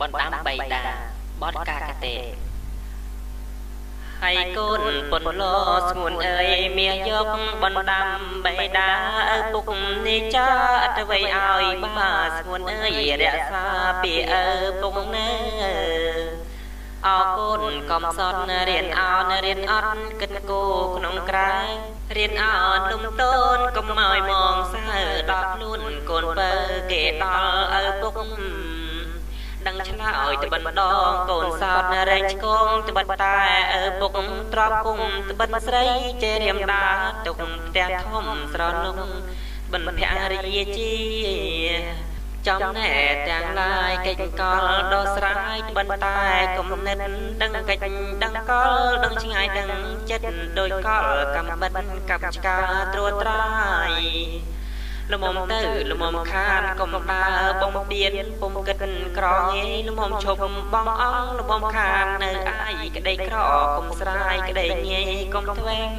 បណ្ដាំបៃតាបទកាកតេហើយកូនពុនលោស្ងួនអើយមាយកបណ្ដាំបៃតាឪពុកនេះចាអត់អ្វីឲ្យបាស្ងួនអើយរក្សាពីឪពុកនៅអរគុណកំសត់រៀនអោនរៀនអត់គិតគោក្នុងក្រៅរៀនអោនលំតូនកុំឲ្យមងសើដល់ខ្លួនកូនបើគេដល់ឪពុកដឹងឆ្លើយត្បិតដងកូនសោតរែងឆ្កងត្បិតតែឪពុកទ្របគុំត្បិតស្រីចេរៀមដាទុកផ្ទះធំស្រលុងបិណ្ឌភរិយាជាចំណែទាំងឡាយកិច្ចកលដោះស្រាយត្បិតតែគំនិតដឹងកិច្ចដឹងកលដឹងឆ្ងាយដឹងចិត្តដោយកលកំបិតកັບឆ្កាត្រួតត្រាយលមុំទៅលមុំខានកុំដើបំពៀនពុំគិតក្រងាយលមុំឈប់បងអងលមុំខាននៅអាយក្តីក្រកុំស្រាយក្តីងាយកុំធ្វេង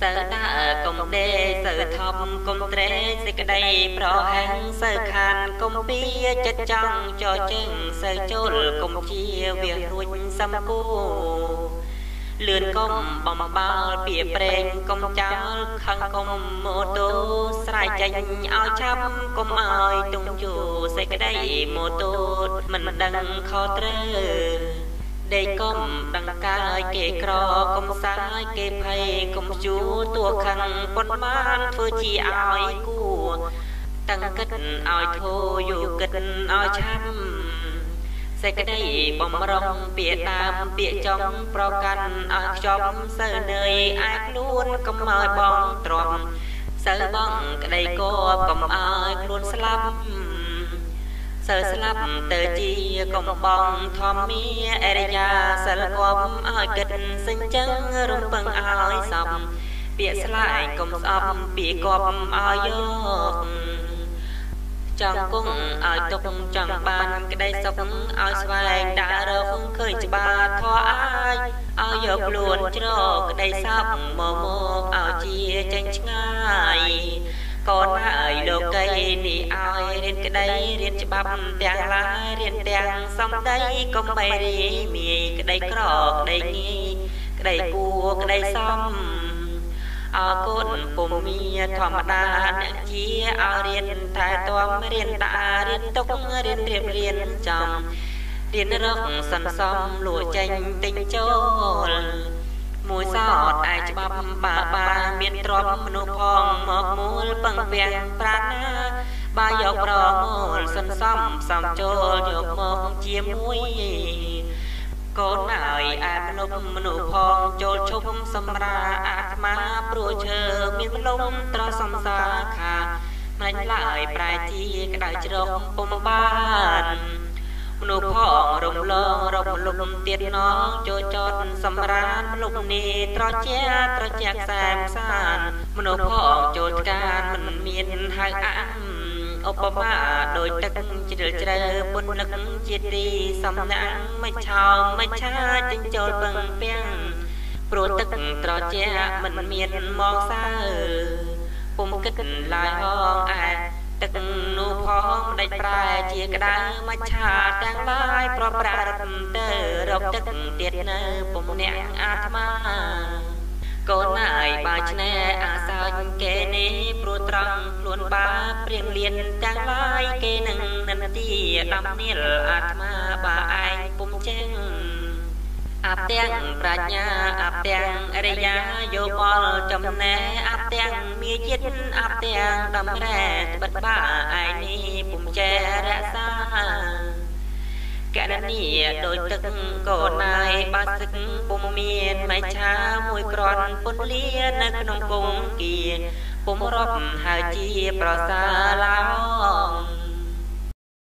សើដើកុំដេសើថប់កុំត្រេសេចក្តីប្រហែងសើខានកុំពៀចិត្តចង់ចជើងសើចូលកុំជាវារួចសំគូលឿនកុំបំបាល់ពីប្រេងកុំចោលខឹងកុំម៉ូតូស្រែកចេញឲ្យឆាប់កុំឲ្យទុំជូសេចក្តីម៉ូតូមិនដឹងខុសត្រូវដេកកុំដឹងកាយគេក្រកុំសាយគេភ័យកុំជួតួខឹងប៉ុន្មានធ្វើជាឲ្យគួតាំងគិតឲ្យធូរយូរគិតឲ្យឆាប់សេចក្តីបំរុងពាក្យដើមពាក្យចុងប្រកាន់ឲ្យខ្ចប់សើនឿយឯខ្លួនកុំឲ្យបងទ្រាំសើបងក្តីគបកុំឲ្យខ្លួនស្លាប់សើស្លាប់ទៅជាកំបងធម្មាអរិយាសិលគប់ឲ្យគិតសិញ្ចឹងរំពឹងឲ្យសំពាក្យស្លែងកុំស្អប់ពាក្យគប់ឲ្យយកចង់គង់ឲ្យទុកចង់បានក្តីសុខឲ្យស្វែងដើររកឃើញច្បាស់ធေါ်អាចឲ្យយកខ្លួនជ្រកក្តីសោកមកមកឲ្យជាចេញឆ្ងាយកូនហើយលោកីនេះឲ្យរៀនក្តីរៀនច្បាប់ទាំងឡាយរៀនទាំងសំដីកុំបីរីមាយក្តីក្រក្តីងាយក្តីគួក្តីសមអរគុណពុំមានធម្មតាអ្នកជាឲ្យរៀនថែទាំរៀនតារៀនទុករៀនរៀបរៀនចំរៀនរកសន្សំលួចេញទិញចូលមួយសោតឯច្បាប់បាបាមានទ្រពមនុស្សផងមកមូលពឹងពាំងប្រាណាបាយកប្រមូលសន្សំផ្សំចូលយកមកជាមួយកូនហើយអែមលុបមនុស្សផងចូលឈប់សម្រាអាត្មាព្រោះឈើមានលំត្រសំសាខាមិនឡើយប្រែជាក្តៅជ្រកពុំបានមនុស្សផងរំលងរំលំទៀតណងចូលចតសម្រានលុបនេះត្រជាត្រជាខ្សែមសានមនុស្សផងចូលការមិនមានហៅអាំឧបមាដោយទឹកជ្រិលជ្រៅពុននឹកជាទីសំណាងមិនឆោមមិនឆាចិញ្ចូលពឹងពាំងព្រោះទឹកត្រជាមិនមានមកសើពុំគិតឡាយហងឯទឹកនោះផងដេចប្រែជាក្តៅមច្ឆាទាំងឡាយប្រប្រារត់ទៅរកទឹកទៀតនៅពុំអ្នកអាត្មាកូនហើយបើឆ្នេអាសោចគេនេះព្រោះត្រង់ខ្លួនបាព្រៀងលៀនទាំងឡាយគេនឹងនិន្ទាដំនាលអាត្មាបាឯងពុំចេញអាប់ទាំងប្រាជ្ញាអាប់ទាំងអរិយាយោបល់ចំណែអាប់ទាំងមាជាតិអាប់ទាំងដំរែត្បិតបាឯងនេះពុំចេះរក្សាកណនីដោយទឹកកូនណាយបាសឹកពុំមានមច្ឆាមួយក្រន់ពុនលានៅក្នុងគង្គាពុំរាប់ហើយជាប្រសាឡោង